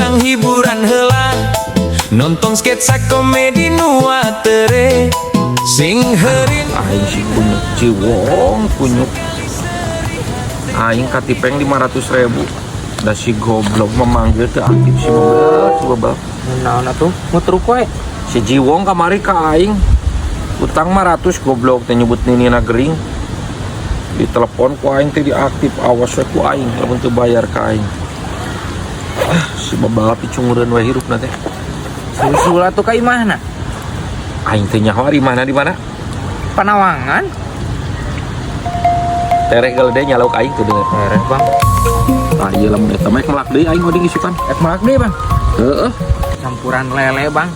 Urang hiburan heula, nonton sketsa komedi nu atere sing heurin. Aing si kunyuk jiwong kunyuk. Aing katipeng 500 ribu. Da si goblok memanggil teu aktif si bebel, si bebel. Naon atuh? Mutruk we. Si jiwong kamari ka aing utang 500, goblok teh nyebut ninina gering. Di telepon ku aing teh diaktif, awas we ku aing lamun teu bayar ka aing. Ah, si bebel picungureun we hirupna teh. Susul atuh ka imahna. Aing teh nyaho ari mana di mana. Panawangan. Tereh galede nya lauk aing tuh denger. Tereh, Bang. Ah iya, lamun eta mah melak deui aing oding isukan. Ek melak deui, Bang. Heeh. Campuran lele, Bang.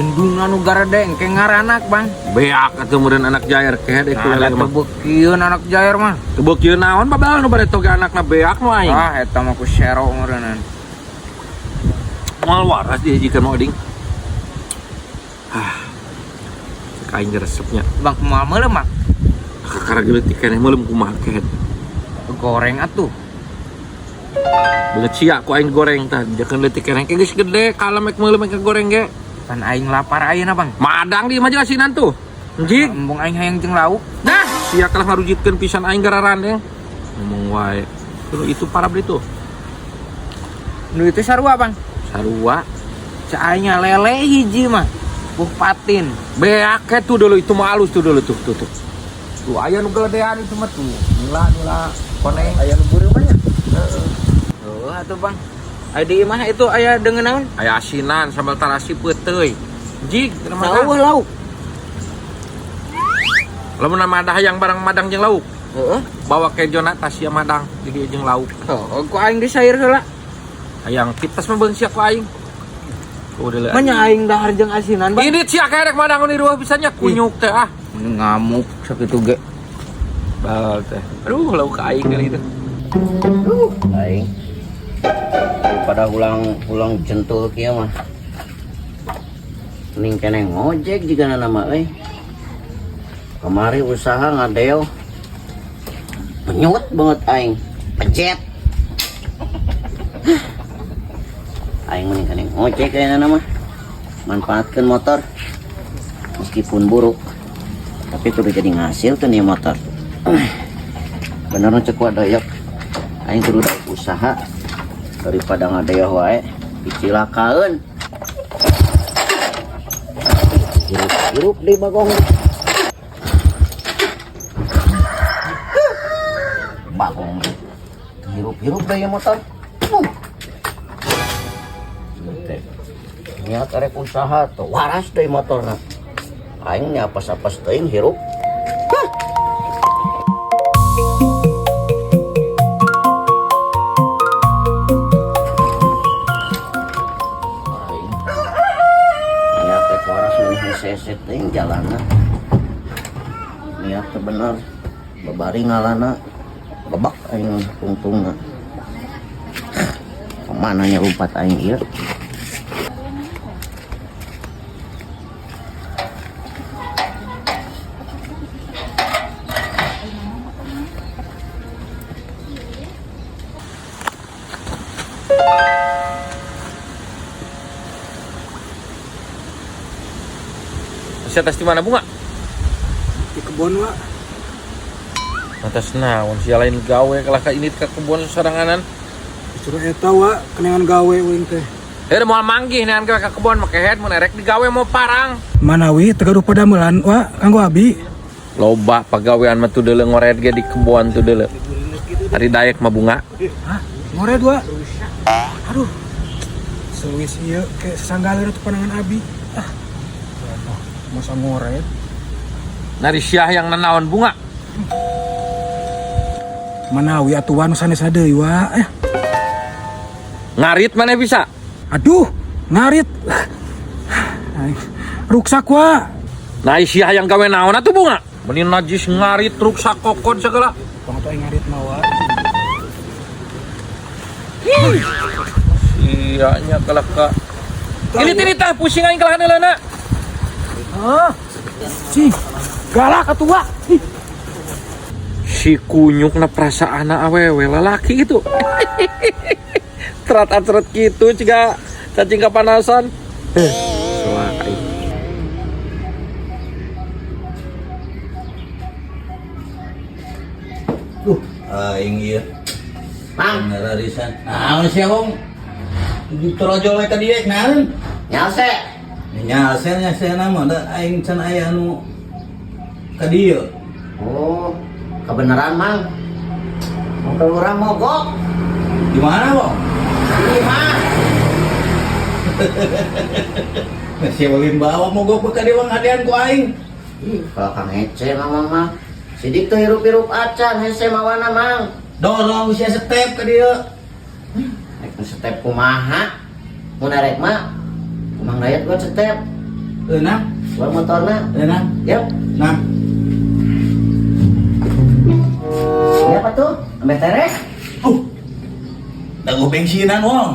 Indungna nu garede engke ngaranak, Bang. Beak atuh meureun anak jair kehed ku Nah, lele mah. teu beukieun anak jair mah. Teu beukieun naon, babal nu bareto ge anakna beak nu aing. Ah, eta mah ku sero meureunnan. Moal waras dihijikeun mah oding. Ah. Cek aing ge resepnya. Bang, moal meuleum, Bang. Kakara leutik keneh meuleum kumaha kehed. Goreng atuh. Beungeut sia ku aing goreng tah, jakeun leutik keneh ke geus gede kalem ek meuleum ek goreng ge. Pan aing lapar ayeuna, Bang. Madang di mah jeung asinan tuh. Jig. Embung aing hayang jeung lauk. Dah, sia kalah ngarujitkeun pisan aing gararandeng. Ngomong wae. Terus itu para beli tuh. Nu itu sarua, Bang. Sarua. Cek aing lele hiji mah. Buh patin. Beak ke tuh dulu itu mah halus tuh dulu tuh tuh tuh. Tuh aya nu geledean itu mah tuh. Nila nila koneng. Aya nu beureum mah nya. Heeh. Oh, atuh, Bang. Aya di imah itu aya deungeun naon? Aya asinan sambal tarasi peuteuy. Jig, teu Saueuh madang. lauk. Lamun madah yang barang madang jeung lauk. Heeh. Bawa kejona tasia madang di dieu jeung lauk. Oh, ku aing disair heula. Hayang pites mah beung sia ku aing. Tuh deuleu. Mah nya aing dahar jeung asinan, Bang. Ini sia kerek madang di ruah pisannya kunyuk teh ah. Ngamuk sakitu ge. Bal teh. Aduh, lauk aing kali itu. Aing daripada ulang ulang jentul kieu mah mending keneh ngojek juga nama euy. Kamari usaha ngadeo penyut banget aing pejet. Aing mending keneh ngojek kayaknya nama manfaatkan motor meskipun buruk tapi kudu jadi ngasil tuh nih motor. Bener nu cek doyok aing kudu usaha daripada ngadeo wae dicilakaeun. Hirup-hirup di bagong bagong hirup-hirup deh motor. Niat arek usaha tuh waras deh motorna aing nya apas-apas teuing hirup. Aing niat teh waras meuni seset teuing jalanna niat teh bener babari ngalana babak aing tungtungna. Kemana nya lumpat aing ieu? Sia tas di mana bunga? Di kebun, Wak. Atas naon sia lain gawe kalah ka ini ka kebun soranganan. Justru eta, Wak, kenangan gawe uing teh. Eh, moal manggih neangan gawe ka kebon make head mun erek digawe mau parang. Manawi tegaduh padamelan, Wak, kanggo abi. Loba pagawean mah tuh deuleu ngored ge di kebon tuh deuleu. Ari daek mah bunga. Hah? Ngored, Wak? Aduh. Sewis ieu ke sanggalir tuh panangan abi. Ah. Waduh, masa ngored? Nari siah yang nanaon bunga. Manawi atuh nu sanesna deui, Wak. Eh. Ngarit mana bisa? Aduh, ngarit. Ruksak, Wak. Nah, siah yang gawe naon atuh bunga? Meni najis ngarit ruksak kokon segala. Bang atuh aing ngarit mah, Wak. Sianya kalah ka. Ini tini tah pusing aing kalah heulana. Hah? Cing, galak atuh, Wak. Ih. Si kunyuk na perasaan awewe lalaki gitu. Terat atret gitu jiga cacing kepanasan. Soak aing. Aing ieu. Mang, Ngararisan. Naon sia, Bang? Torojol we ka dieu naon? Nyalse. Nyalsel nyalsel mah da aing can aya anu ka dieu. Oh, kebenaran Mang. Motor urang mogok. Di mana, Bang? Di mah. Nah, sia ulin bawa mogok ka dieu Bang hadian ku aing. Ih, kalau Kang Ece Mamang mah. Sidik tuh hirup-hirup acan hese mawana Mang. Dorong sia step ka dieu. Rek nu step kumaha? Mun arek mah Kumang Dayat buat step, Eunang, buat motorna. eunang. Yap. Nah, Siapa tuh? Ambe teres? Dago bensinan, Wong.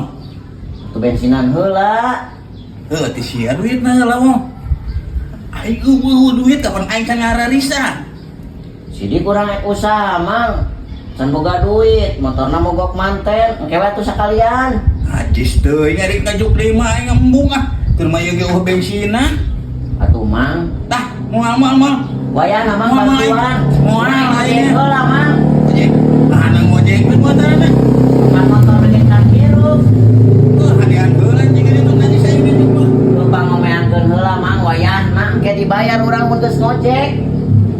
Tuh bensinan heula. Heuh, ti sia duitna heula, Wong. Aing eueuh duit kapan aing can ngararisan. Sidik kurang rek usaha Mang. Can boga duit, motorna mogok manten, engke we tuh sakalian. Ajis teuing ari ngajuk deui mah aing embung ah. Keur mah ieu ge eueuh bensinan. Atuh Mang, Tah, moal moal moal. wayana Mang Moal, bantuan. moal, aing. Ngojek heula Mang. Ojek, ah nang ngojek we motorna. Pan motor ge can hirup. Heuh, hadian heula jeung ieu nu najis aing dijuk mah. Lu pangomeankeun heula Mang wayahna engke dibayar urang mun geus ngojek.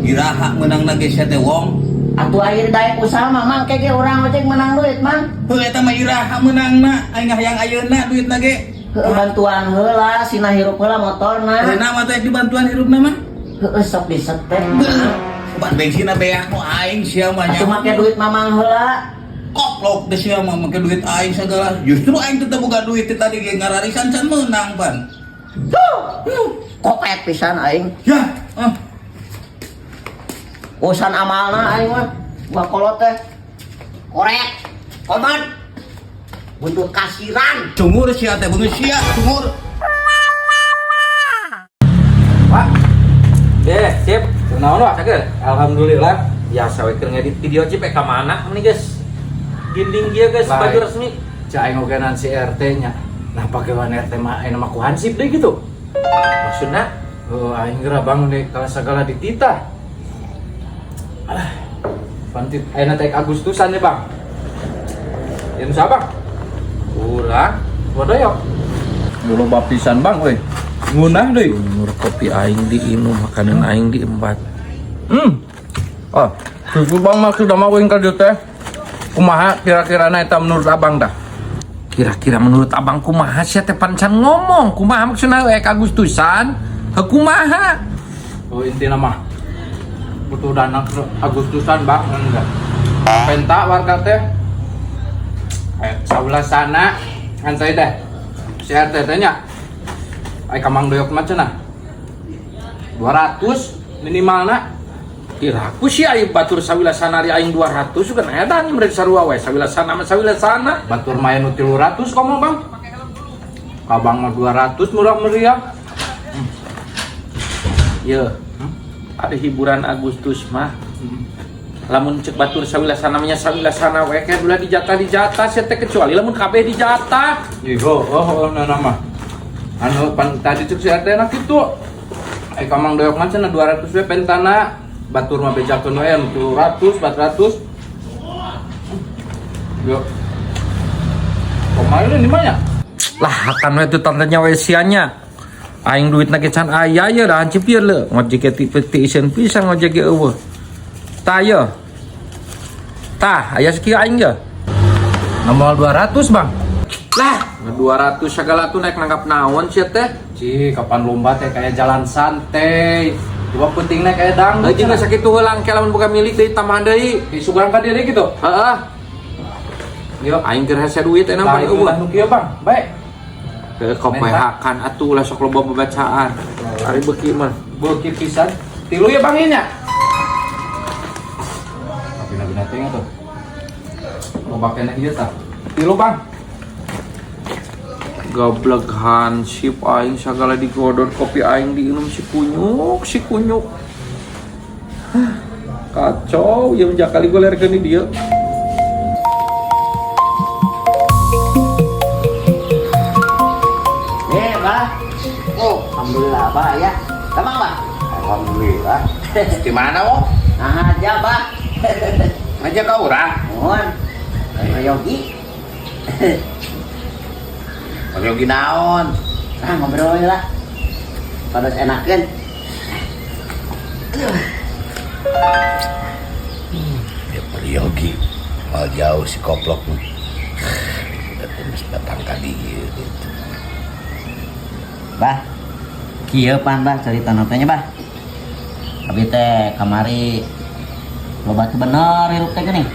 Iraha meunang ge sia teh Wong. Atuh akhir daek usaha mah Mang ke ge urang ngojek menang duit Mang. Heuh eta mah iraha meunangna, aing hayang ayeuna duitna ge. Heuh bantuan heula sina hirup heula motorna. Ayeuna mah teh dibantuan hirupna mah. Heuh sok disetep. Heuh, ban bensinna beak nu aing sia mah Atuh nya. make duit mamang heula. Koplok deh sia mah make duit aing segala. Justru aing teu boga duit teh tadi ge ngararisan can meunang pan. Tuh. Kopet pisan aing. Ya, ah. Urusan amalna aing mah. Gua kolot teh. Korek. Koman. Buntut kasiran. Cungur sia teh beungeut sia, cungur. Pak, Deh, sip. kunaon Pak? Cager. Alhamdulillah. Biasa we keur ngedit video cip ka mana meni geus. Ginding dia guys, Baik. baju resmi. Cak aing ogenan si RT nya. Nah, bagaimana RT mah aing mah ku hansip deh gitu. Maksudna Oh, aing geura bangun deh kalau segala dititah. Alah. Pantit ayeuna teh Agustusan ya, Bang. Ya nu Bang? kurang Bodoyok. Dulu baptisan Bang euy. Ngunah deui. Umur kopi aing diinum, makanan aing diembat. Oh, susu Bang mah sudah mau ka dieu teh. Kumaha kira-kirana eta menurut Abang dah? Kira-kira menurut abang kumaha sia teh pancan ngomong, kumaha maksudna ek Agustusan? Heuh kumaha? Oh, intina mah butuh dana ke Agustusan Bang, enggak. Penta warga teh. Saulasana kan saya teh. Si RT teh nya. Ai ka Mang Doyok mah cenah. 200 minimalna. Kira aku sih aing batur sawilasana ari aing 200 kan edan mereka sarua we sawilasana mah sawilasana. Batur main nu 300 komo Bang. Kabang mah 200 murah meriah. Ye. Ada hiburan Agustus mah. Lamun cek batur sawilasana mah nya sawilasana we ke ulah dijatah dijatah sia teh kecuali lamun kabeh dijatah. Ih, oh, oh, oh, nah, nah, mah. Anu pan tadi cek si RT na kitu. Ai ka Mang Doyok mah cenah 200 we pentana. Batur mah bejakeun we anu 300, 400. Yo. Kemarin di mana? Lah kan we teu tantanya we sia-nya. Aing duit ge can aya ye dah hancip ieu leu. Ngojek ti ti isen pisan ngojek ge eueuh. Tah ye. Tah aya sakieu aing ye. Nomor 200, Bang. Lah, 200 segala tuh naik nanggap naon sia teh. Ci, kapan lomba teh kayak jalan santai. Coba pentingnya kayak dangdut. Heuh jeung sakitu heula engke lamun boga milik deui tambahan deui. Di suguhan ka diri gitu. Heeh, Yo. aing keur hese duit enak Nah, pan itu eueuh. lah nu kieu, Bang. Baik. Ke kopehakan atuh lah sok loba babacaan. Ari beuki mah. Beuki pisan. Tilu ya Bang nya. Tapi nabi teh tuh. Loba keneh ieu tah. Tilu, Bang. Goblok hansip aing sagala digodor kopi aing diinum si kunyuk, si kunyuk. Hah, kacau, ya menjakali gue lerkeun di dieu. Assalamualaikum. Alhamdulillah Abah ya. Damang Bah. Alhamdulillah. Di mana wo? Nah aja Bah. Ngajak ka urang. Mohon. Yogi. Yogi naon? Nah ngobrol lah. Terus enakeun. Ya Yogi. Mal jauh si koplok mah. Geus datang ka dieu gitu. Bah. Kieu pan Bah carita teh nya Bah. Abi teh kamari loba teu bener hirup teh geuning.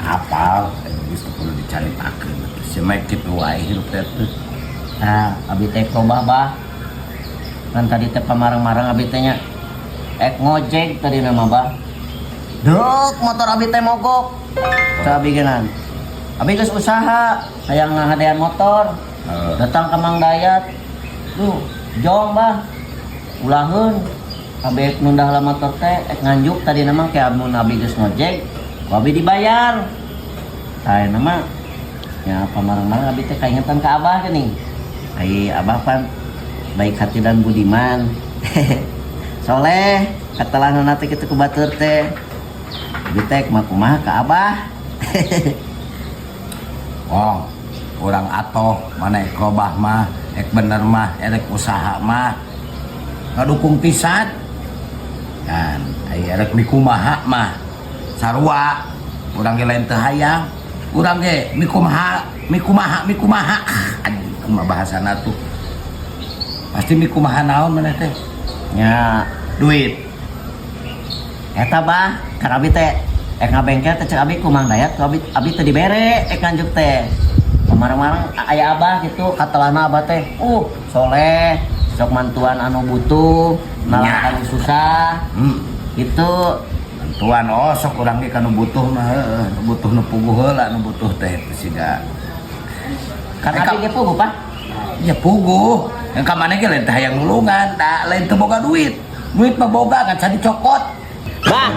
Apal geus teu perlu dicaritakeun. Si mah kitu wae hirup teh tuh. Nah, abi teh robah Bah. Kan tadi teh pamarang-marang abi teh nya. Ek ngojek tadi nama Bah. Duk motor abi teh mogok. Teu abi geunan. Abi geus usaha hayang ngahadean motor. Datang ke Mang Dayat. Duh, jong Bah. Ulaheun. Abi ek nundah lah motor teh, ek nganjuk tadi nama kayak amun abi geus ngojek, ku abi dibayar. Tah nama ya pamarang-marang abi teh kaingetan ka Abah geuning. Ai Abah pan baik hati dan budiman. Soleh, katelahna teh kitu ku batur teh. Abi teh kumaha ka Abah. Oh, urang atoh mana ek robah mah, ek bener mah, erek usaha mah. Ngadukung pisan. Dan ai erek mikumaha mah sarua urang ge lain teu hayang. Urang ge mikumaha, mikumaha, mikumaha. Anjing kumaha bahasana tuh. Pasti mikumaha naon maneh teh? Nya duit. Eta Bah, kan abi teh ek ngabengkel teh cek abi ku Mang Dayat, ku abi abi teh dibere ek nganjuk teh. Pamarang-marang aya Abah gitu, katelahna Abah teh, soleh, sok mantuan anu butuh, malah anu susah. Gitu. Mantuan oh sok urang ge kanu butuh mah heueuh, nu butuh nu puguh heula nu butuh teh siga. Kan abi ge puguh, Pak. Ya puguh. Yang ka maneh ge lain teh hayang nulungan, da lain teu boga duit. Duit mah boga ngan can dicokot. Bah.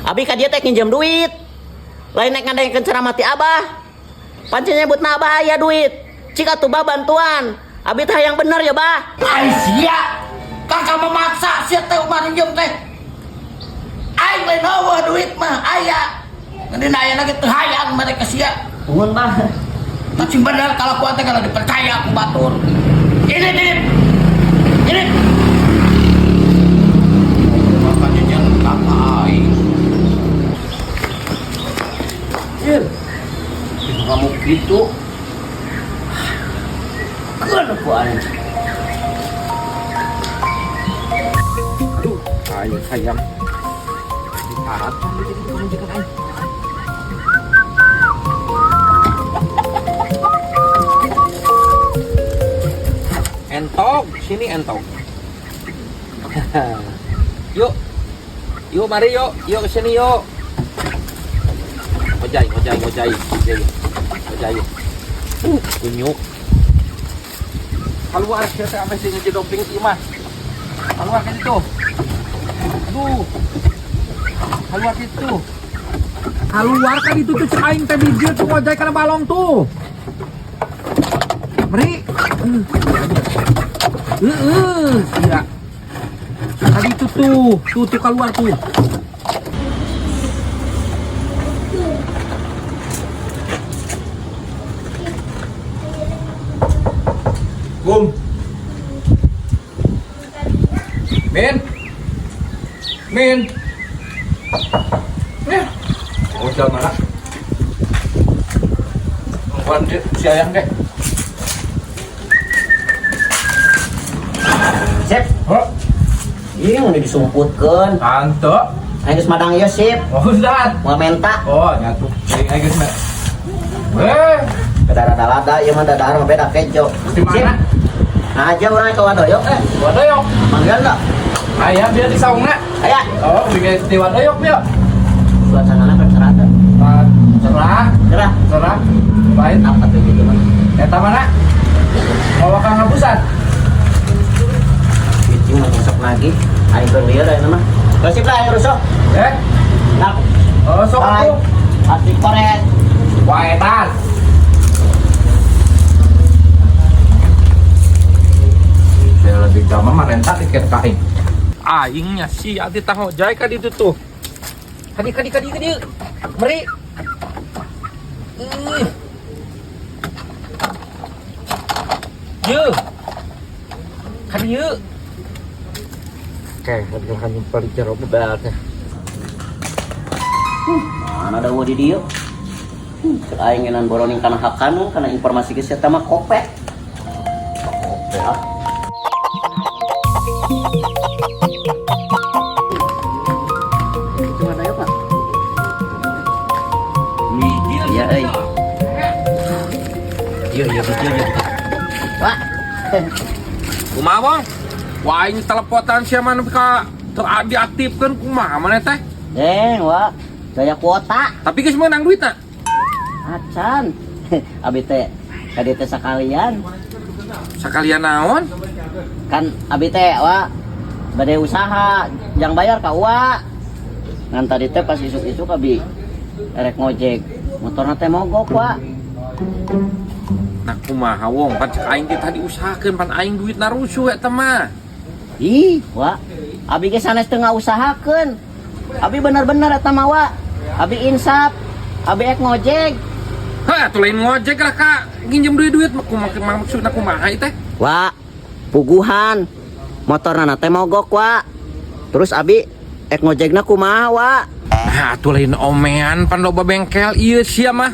Abi ka dieu teh nginjem duit. Lain nek ngadengkeun ceramah ti Abah. Pancen nyebutna Abah aya duit. Cik atuh Bah bantuan. Abi teh hayang bener ya, Bah. Ai sia. Kakak memaksa sia teh mah minjem teh. Aing lain eueuh duit mah aya. Ngan dina aya lagi teu hayang mereka sia. Nuhun, Bah. Tapi bener kalakuan teh kalau dipercaya ku batur. Ini ini. Ini. Makanya jangan kakak aing. Jir. Kamu gitu. Keun ku aing. Aduh, aing sayang. Diparat kan jadi pamajikan aing. Entog, sini entog. Yuk. Yuk mari yuk, yuk ke sini yuk. Ngojai, ngojai, ngojai, ngojai. Ngojai. Kunyuk. Keluar sia teh ameh sing ngejedoping imah. Keluar ke situ. Aduh. Keluar ke situ. Keluar kan itu tuh cek aing teh bijil tuh ngojai kana balong tuh. Meri. Heeh, sia. Tadi itu tuh, tuh tuh keluar tuh. Bum. Min. Min. Min. Oh, jalan mana? Nungguan si ayang deh. Sip. Oh. Ini mau disumputkeun. Tante. Aing geus madang ieu sip. Oh, Ustaz. Moal menta. Oh, nyatu. Aing geus menta. Weh. Rada-rada ieu mah dadahar mah beda kejo. Di mana? Nah, aja urang ke Wadoyok eh. Wadoyok. Mangga enggak? Aya biar di saungna. Aya. Oh, bikin di Wadoyok biar. Suasanana kan cerah teh. Cerah. Cerah. Cerah. Lain apa tuh gitu mah? Eta mana? Bawa ka ngabusan. Itu mah sok lagi. Aing keur lieur aya mah. Gosip lah aing rusuh. Eh? Nah. Oh, sok atuh. Asik koret. Waetan. Jalma mah renta tiket ka aing. Aingnya si ati tahu jai ka ditu tuh. Kadi kadi kadi kadi. Meri. Ih. Ye. Kadi ye. Oke, kan nyumpel di jero bebel teh. Mana ada di dieu? Cek aing ngeunaan boroning kana hakanu kana informasi geus eta mah kope. Kope ah. Itu ada ya, Pak? Iya, euy. Iya, iya, iya, iya. Pak. Kumaha, Bang? Wah, aing teleponan sia mah nepi ka teu diaktifkeun kumaha maneh teh? Deng, Wak. Gaya kuota. Tapi geus meunang duitna. Acan. Abi teh kadi teh sakalian. Sakalian naon? Kan abi teh, Wak, bade usaha, jang bayar ka Uwa. Ngan tadi teh pas isuk-isuk abi erek ngojek. Motorna teh mogok, Wak. Nah kumaha wong pan cek aing teh tadi usahakeun pan aing duitna rusuh eta mah. Ih, Wak. Abi ge sanes teu ngausahakeun. Abi bener-bener eta mah, Wak. Abi insaf. Abi ek ngojek. Hah, atuh lain ngojek lah kak. Nginjem duit-duit mah kumaha maksudna kumaha ieu teh? Wak, puguhan. Motorna teh mogok, Wak. Terus abi ek ngojekna kumaha, Wak? Nah, atuh lain omean pan loba bengkel ieu sia mah.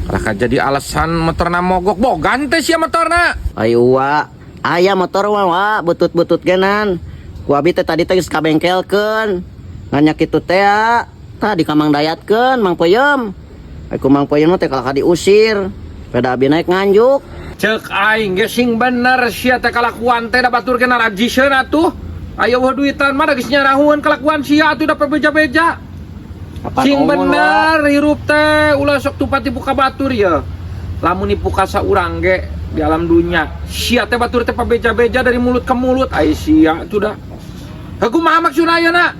Kalah jadi alasan motorna mogok bogan teh sia motorna. Ayo, Wak. Aya motor mah, Wak, butut-butut genan. Ku abi teh tadi teh geus kabengkelkeun. Ngan nya kitu teh ya. Tah di Kamang Dayatkeun, Mang Peuyeum. Ai ku Mang Peuyeum mah teh kalah diusir. Peda abi naik nganjuk. Cek aing ge sing bener sia teh kalakuan teh da batur ge narajiseun atuh. Aya eueuh duitan mah da geus nyarahueun kalakuan sia atuh da beja-beja. Kapan Sing omong, bener hirup teh ulah sok tupat tipu ka batur ye. Lamun nipu ka saurang ge di alam dunya. Sia teh batur teh pabeja-beja dari mulut ke mulut. Ai sia atuh da. Heuh kumaha maksudna ayeuna?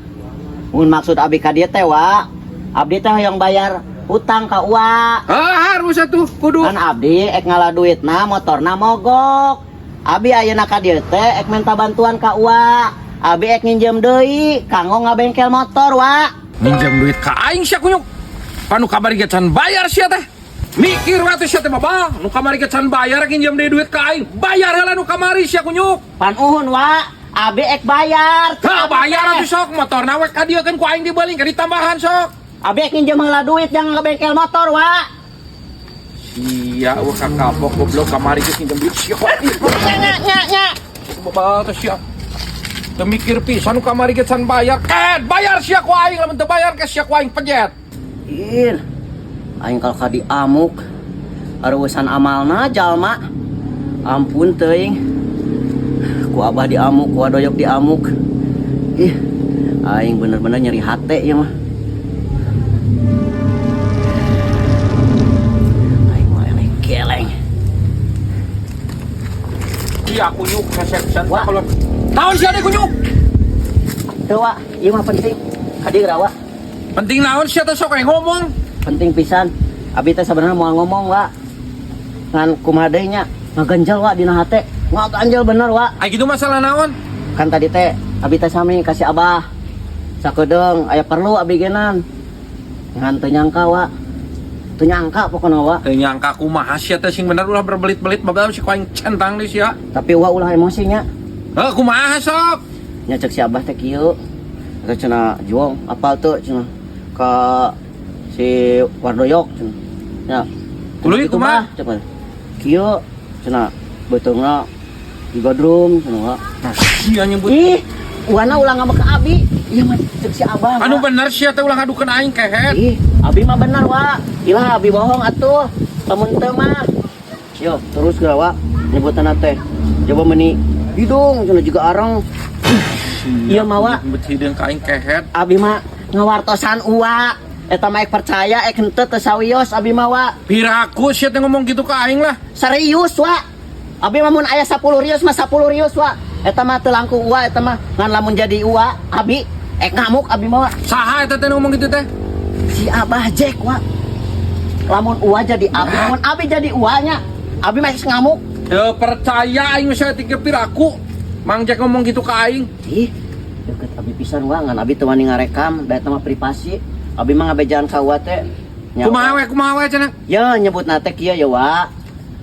Mun maksud abi ka dieu teh, Wak. Abdi teh hoyong bayar hutang ka Uwa. Heuh harus atuh kudu. Kan abdi ek ngala duitna motorna mogok. Abi ayeuna ka dieu teh ek minta bantuan ka Uwa. Abi ek nginjem deui kanggo ngabengkel motor, Wak. Minjem duit ka aing sia kunyuk. Panu kamari ge can bayar sia teh. Mikir we atuh sia teh babah. Nu kamari ge can bayar nginjem deui duit ka aing. Bayar heula nu kamari sia kunyuk. Pan uhun, Wak. Abi ek bayar. Hah, bayar atuh sok motorna we ka dieu kan ku aing dibeuling ka ditambahan sok. Abi ek nginjem heula duit yang ngabengkel motor, Wak. Sia eueuh kakapok goblok kamari geus nginjem duit sia. Nya nya nya nya. Babah teh sia. Teu mikir pisan nu kamari ge can bayar. Ket, bayar sia ku aing lamun teu bayar ke sia ku aing pejet. Ih. Aing kalau ka diamuk arusan amalna jalma. Ampun teuing. Ku abah diamuk, ku adoyok diamuk. Ih, aing bener-bener nyeri hate ieu mah. Aing mah eleh geleng. Sia kunyuk resep pisan Wah. kalau. Naon sia deui kunyuk? Teu, Wak, ieu mah penting. Ka dieu Wak. Penting naon sia teh sok ngomong. Penting pisan. Abi teh sebenarnya mau ngomong, Wak. Ngan kumaha deui nya? Ngaganjel, Wak, dina hate. Ngaganjel bener, Wak. Ai kitu masalah naon? Kan tadi teh abi teh sami kasih abah. Sakedeung aya perlu abi genan. Ngan teu nyangka, Wak. Teu nyangka pokona, Wak. Teu nyangka kumaha sia teh sing bener ulah berbelit-belit babal si ku aing centang deui sia. Tapi Wak ulah emosi nya. Heuh kumaha sok? Nya cek si abah teh kieu. Eta cenah juang apal teu cenah ka si Wardoyok cenah. Nya. Tuluy Kitu, kumaha? Bah, cenah. Kieu cenah beutongna digodrum cenah, Wak. Nah, sia nyebut. Ih, wana ulah ngambek ka abi. Ieu mah cek si abah. Anu Wak. bener sia teh ulah ngadukeun aing kehet. Ih, abi mah bener, Wak. Ilah abi bohong atuh. Lamun teu mah. Yo, terus geura, Wak. Nyebutan teh. Coba meni hidung cenah juga areng. Ieu mah, Wak. Nyebut hideung ka aing kehet. Abi mah ngawartosan Uwa. Eta mah ek percaya ek henteu teu sawios abi mah, Wak. Piraku sia teh ngomong gitu ka aing lah. Serius, Wak. Abi mah mun aya 10 rius mah 10 rius, Wak. Eta mah teu langkung Uwa eta mah ngan lamun jadi Uwa abi ek ngamuk abi mah, Wak. Saha eta teh ngomong gitu teh? Si Abah Jack, Wak. Lamun Uwa jadi abi, Nah. lamun abi jadi Uwa nya, abi mah geus ngamuk. Teu percaya aing mah sia tiga piraku. Mang Jack ngomong gitu ke aing. Ih, deket abi pisan wa, ngan abi teu wani ngarekam, da eta mah privasi. Abi mah ngabejaan ka Wa teh. Nya, Kumaha we, kumaha we cenah? Ya nyebut nate kieu ya wa.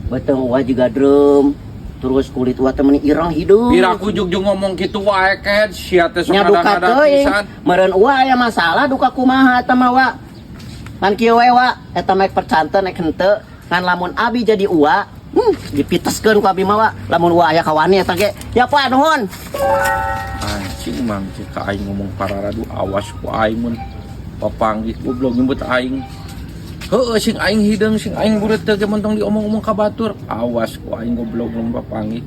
Beuteung Wa juga drum. Terus kulit Wa teh meuni ireng hideung. Piraku jug-jug ngomong gitu wae ket, sia teh sok Nya duka ngada-ngada teuing. pisan. Meureun Wa aya masalah duka kumaha eta mah wa. Ngan kieu we wa, eta mah percanten ek henteu. Ngan lamun abi jadi Uwa, dipiteskeun ku abi mah wa. Lamun Uwa aya kawani eta ge. Ya Pak, nuhun. Anjing Mang Jack ka aing ngomong pararadu, awas ku aing mun papanggih goblok nyebut aing. Heueuh, sing aing hideung, sing aing bureut teu ge montong diomong-omong ka batur. Awas ku aing goblok mun papanggih.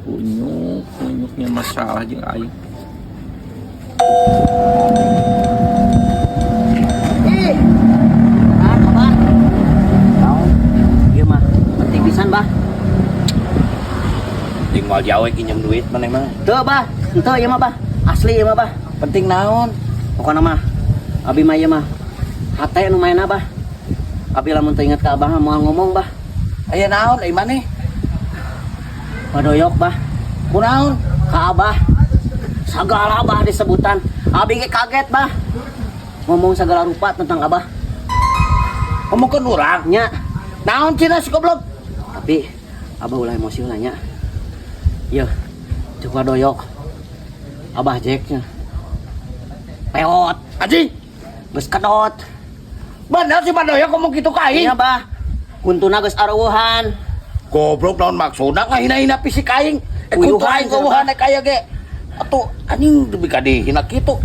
Kunyuk, kunyuknya masalah jeung aing. Ih. Ah, kabar. Naon? Ieu mah penting pisan, Bah. Penting moal jauh pinjam duit maneh mah. Teu, Bah. Henteu ieu mah, Bah. Asli ieu mah, Bah. Penting naon? Pokona mah abi mah ieu mah hate nu maena, Bah. Abi lamun teu inget ka Abah mah moal ngomong, Bah. Aya naon ai maneh? Padoyok, Bah. Kunaon? Ka Abah. Sagala Abah disebutan. Abi ge kaget, Bah. Ngomong segala rupa tentang Abah. Ngomongkeun urang. Nya, Naon cenah si goblok? tapi Abah ulah emosi lah nya. Yeuh, coba doyok. Abah Jacknya. Peot, Anjing, geus kedot. bener si Padoyok ngomong kitu ka aing. Iya, Bah. Kuntuna geus areuweuhan. Goblok naon maksudna ngahina-hina fisik aing. Eh Uyuhan kuntu aing cenah, keueuhan Bah. nek aya ge. Atuh anjing dupi ka dihina kitu.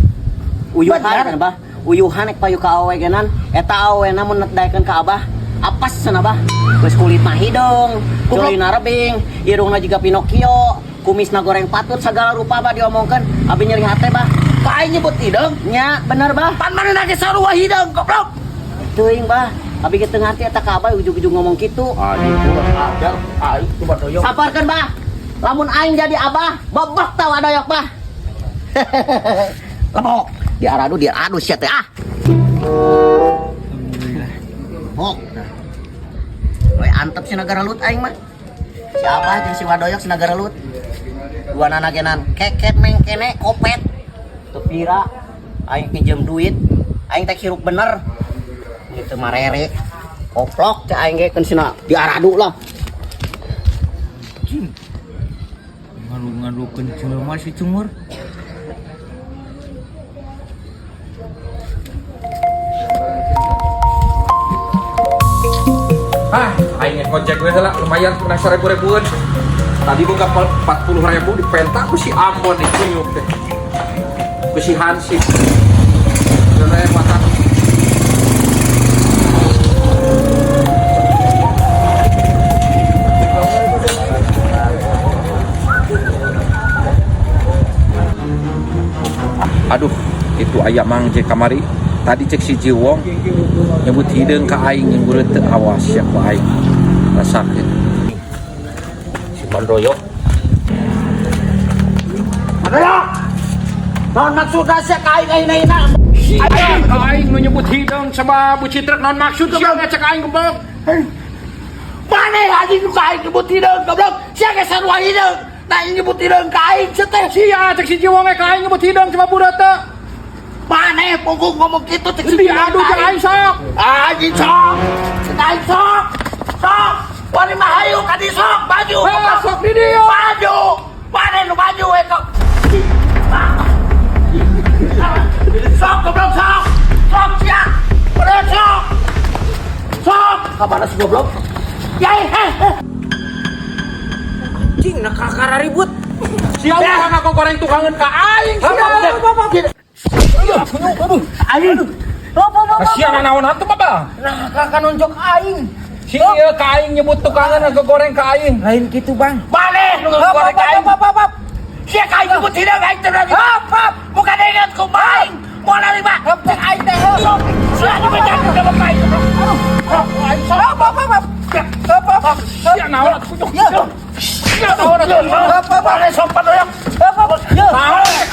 Uyuhan Bener. cenah, Bah. Uyuhan nek payu ka awewe genan, eta awewe mun daekeun ka Abah. Apas cenah, Bah. Geus kulitna hideung, Goblok. joina rebing, irungna jiga Pinocchio, kumisna goreng patut, segala rupa Bah diomongkeun. Abi nyeri hate, Bah. Ka aing nyebut hideung. Nya, bener, Bah. Pan manehna ge sarua hideung goblok. Teuing, Bah. Abi ge teu ngarti eta ka Abah ujug-ujug ngomong kitu. Anjing kurang ajar aing tu Padoyok. Saparkeun, Bah. Lamun aing jadi Abah, bebek tah Wadoyok, Bah. Lebok. Diaradu diaradu sia teh ah. Bok. We antep si nagara lut aing mah. Si Abah jeung si Wadoyok si nagara lut. Dua nana genan keket mengkene kopet. Teu pira aing pinjem duit, aing teh hirup bener. Gitu marere. Koplok teh aing ge keun sina diaradu lah. Ngadu-ngadukeun jelema si cungur. Ah, aing ngojek we heula lumayan menang 1000 ribuan. Tadi boga 40.000 dipenta ku si Ambon nih kunyuk teh. Ku si Hansip. Geuleuh mata. Aduh, itu aya Mang Jack kamari. Tadi cek si Jiwong nyebut hideung ka aing yang bureut teu, awas ya ku aing. Rasakeun. Si Padoyok. Padoyok. Naon maksudna sia ka aing ngahina-hina? Aing ka aing nu nyebut hideung sabab bucitrek, naon maksud sia ngecek aing goblok? Maneh anjing nu ka aing nyebut hideung goblok. Sia ge sarua hideung. Nah aing nyebut hideung ka aing sia teh. Sia cek si Jiwong ka aing nyebut hideung sabab bureut teu. Maneh punggung ngomong kitu cek si Diadu jeung aing sok. Anjing sok. Cek aing sok. Sok. Wani mah hayu ka di sok maju. Heh, sok di dieu. Maju. Maneh nu maju we kok. Sok goblok sok. Sok sia. Bener sok. Sok. Ka mana si goblok? Yai, heh. Anjing, nak kakara ribut. Sia ulah ngagoreng tukangeun ka aing sia. Anjing. Sia nanaon hantu apa? Nah, kakak nonjok aing. Si ieu ka aing nyebut tukangan ngagoreng ka aing. Lain gitu, Bang. Maneh nu ngagoreng ka aing. Sia ka aing nyebut hideung aing teh berani. Bukan ingat ku maing. Moal narima. Cek aing teh. Sok. Sia nu bejakeun ka bapak aing. Sok. Sia naon atuh kunyuk. Sia naon atuh. Maneh sok Padoyok.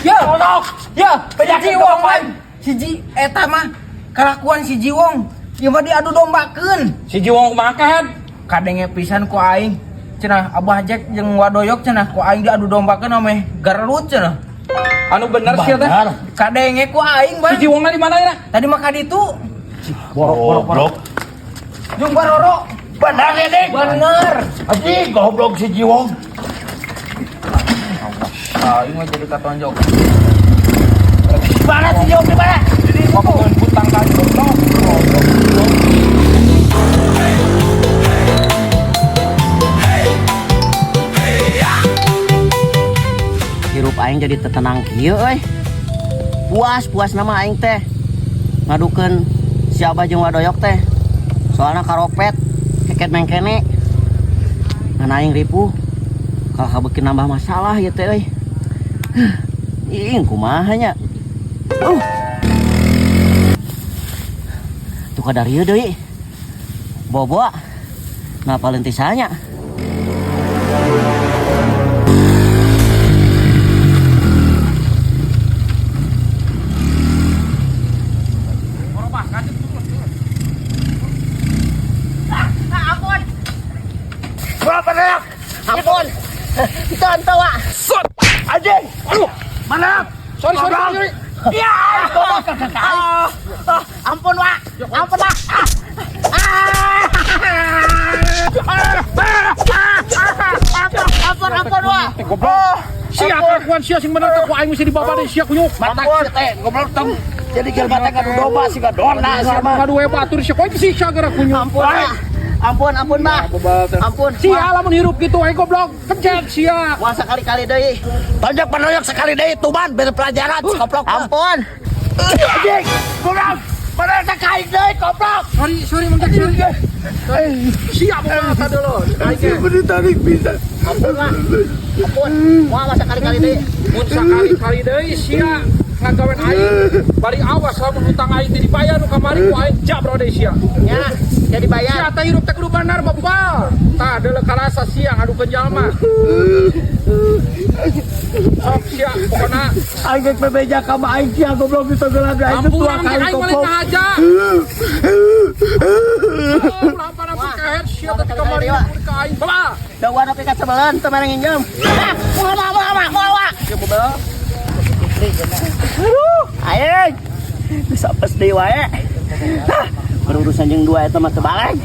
Ya, Sok. ya, Bejakeun si ka Jiwong bapak aing. Si Ji eta mah kalakuan si Jiwong. Ieu mah diadu dombakeun. Si Jiwong kumaha kan? Kadenge pisan ku aing. Cenah Abah Jack jeung Wadoyok cenah ku aing diadu dombakeun ameh garlut cenah. Anu bener sia teh. Bener. Kadenge ku aing, Si Bang. Jiwongna di mana ya? Tadi mah ka ditu. Borok borok borok. Jeung Baroro. Bener ya, Ding. Bener. Anjing goblok si Jiwong. Aing mah jadi katonjok. Mana si Jiwong di mana? Jadi ngomongin hutang kali goblok. Hirup aing jadi tetenang kieu euy. Puas puas nama aing teh. Ngadukeun si Abah jeung Wadoyok teh. Soalna karopet keket mengkene. Ngan aing ripuh. Kalau kabeuki nambah masalah ieu teh euy. Ih, kumaha nya? Tuh kadarieu deui. Bobo. Ngapalin tisanya. Berapa banyak? Ampun. Tonton, Wak. Sot. Anjing. Aduh. Mana? Sorry sorry sorry. Ya, goblok Ah, ampun, Wak. Ampun, Wak. Ah. Ah. Ampun, ampun, Wak. Goblok. Sia kelakuan sia sing bener teh ku aing mesti dibawa deui sia kunyuk. Mata teh goblok tong. Jadi jelema teh ngadu domba siga dona sia mah. Ngadu we batur sia koe disiksa gara kunyuk. Ampun, Wak. Ampun, ampun, Bah. Ampun. Sia lamun hirup gitu aing goblok. Pencet sia. Wah, sekali-kali deui. Tonjok panoyok sekali deui tuban beri pelajaran si goblok. Ampun. Anjing, goblok. Mana teh kaing deui goblok. Sorry sorry Mang Jack, sorry. Sia bawa tadi lo. Aing ditarik bisa. Ampun, Wak. Ampun. Wah, masa kali-kali deui. mun sakali-kali deui sia ngagawen aing bari awas lamun utang aing teh dibayar nu kamari ku aing jabro deui sia. Ya, jadi bayar. Sia teh hirup teh kudu bener bebal. Tah deuleu karasa sia ngadukeun jalma. Sok sia pokona Aing geus bebeja ka aing sia goblok ditogelan aing teh ampuran dua kali aing balik goblok. ngahaja. Ulah pun kehet sia teh kamari ka aing bebal. Da warna pikat sebelan teu mereng injem. Ah, moal moal moal moal moal. Aduh, aing. Bisa pes deui wae. Hah, berurusan jeung dua eta mah teu baleg.